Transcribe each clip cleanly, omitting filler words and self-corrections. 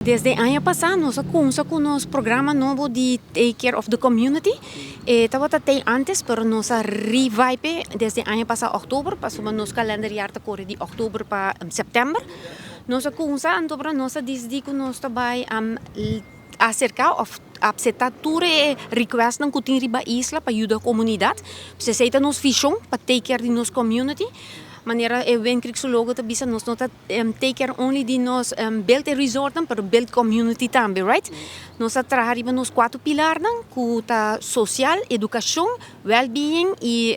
Desde aña pasa nos a cuminsa cu nos programa nobo di Take Care of the Community. Tabata tey antes, pero nos a revive desde aña pasa october, pasobra nos kalenderjaar ta core di october pa september. Nos a cuminsa, anto nos a dicidi cu nos ta bay acerca of acepta tur e requestnan cu tin riba isla pa yuda comunidad. Esey ta nos vision pa take care di nos community. Manera e Wind Creek su logo ta bisa, nos no ta take care only di nos build e resortnan, pero build community tambe, right? Nos a traha riba nos cuatro pilarnan, cu ta social, educacion, well-being y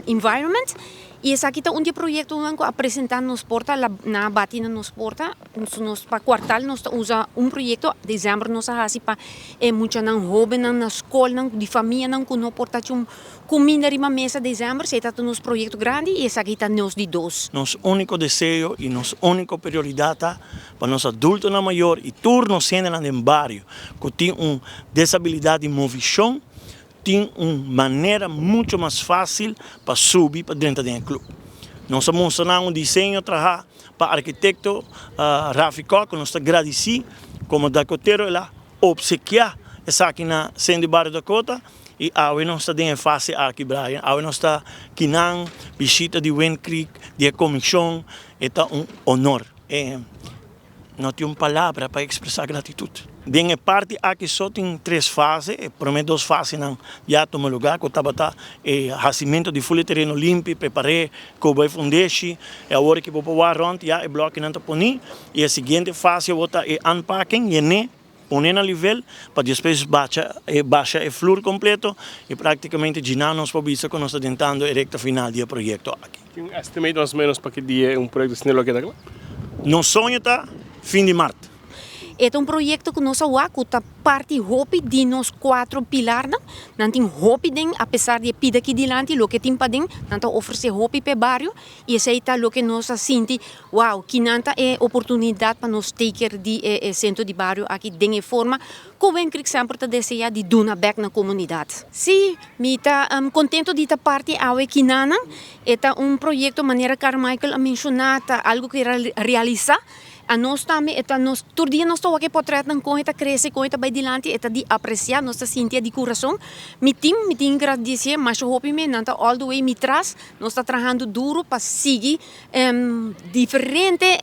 environment. Y esaki ta un di e proyectonan cu a presenta nos porta, na bati na nos porta. Nos pa kwartaal nos ta usa un proyecto. December nos a hasi pa muchanan hobennan na scolnan di famianan cu no por ta un cuminda riba mesa december. Esey ta nos proyecto grandi y esaki ta nos di dos. Nos unico deseo y nos unico prioridad ta pa nos adultonan mayor y tur nos hendenan den bario cu tin un desabilidad di movicion tin un manera mucho mas facil pa subi pa drenta den e club. Nos a mustra un diseño traha pa arkitecto Rafi Kock, nos ta gradici como Dakotero el a obsequia esaki na Centro di Bario Dakota y awe nos ta den e fase aki, Brian. Awe nos ta kinan bishita di Wind Creek, di e comision, ta un honor. No tin un palabra pa expresa gratitud. Den e parti aki so tin tres fase, e prome dos fasenan ya a tuma lugar, cu tabata e hacimento di full tereno limpi, prepare coba e fundeshi, e awor cu bo por wak rond ya e blokinan ta poni, y e siguiente fase awor ta e unpacking, yene, pone na nivel, pa despues basha e vloer completo, y practicamente djina nos por bisa cu nos ta drentando e recta final di e proyecto aki. Tin un estimate mas o menos pa ki dia un proyecto asina lo keda cla? Nos soño ta fin di maart. E ta un proyecto cu nos a wak cu ta parti hopi di nos cuatro pilarnan. Nan tin hopi den, apesar di e pida aki dilanti, loke tin paden, nan ta ofrece hopi p'e bario y esey ta loke nos a sinti, wow, kinan ta e oportunidad pa nos take care di e centro di bario aki den e forma cu Wind Creek semper ta desea di duna bek na comunidad. Si, mi ta contento di ta parti awe kinanan. E ta un proyecto manera Carmichael a menciona, ta algo cu era realisa. A nos tambe, e ta nos, tur dia nos ta wak e portretnan con e ta crece, con e ta bay dilanti, e ta di aprecia, nos ta sinti di curason. Mi team, mi tin gradici masha hopi me, nan ta all the way mi tras, nos ta trahando duro pa sigui diferente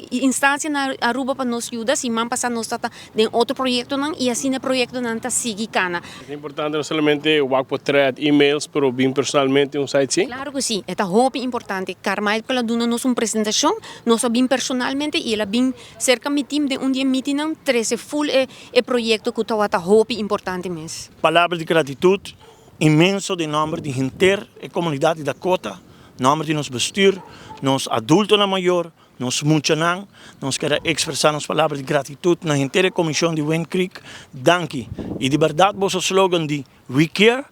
instancia na Aruba pa nos yuda. Siman pasa nos ta den otro proyectonan y asina e proyectonan ta sigui cana. Ta importante no solamente wak portret, emails, pero bin personalmente un site, si? Claro cu si, e ta hopi importante. Carmichael a duna nos un presentacion, nos a bin personalmente y el a bin cerca mi team den un di e meetingnan, trece full e proyecto cu tawata hopi importante mes. Palabra di gratitud inmenso den nomber di henter e comunidad di Dakota, nomber di nos bestuur, nos adultonan mayor, nos muchanan, nos kier expresa nos palabra di gratitud na henter e comision di Wind Creek. Danki. Y di berdad boso slogan di "We Care"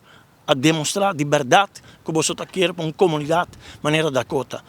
a demostra di berdad cu boso ta kier pa un comunidad manera Dakota.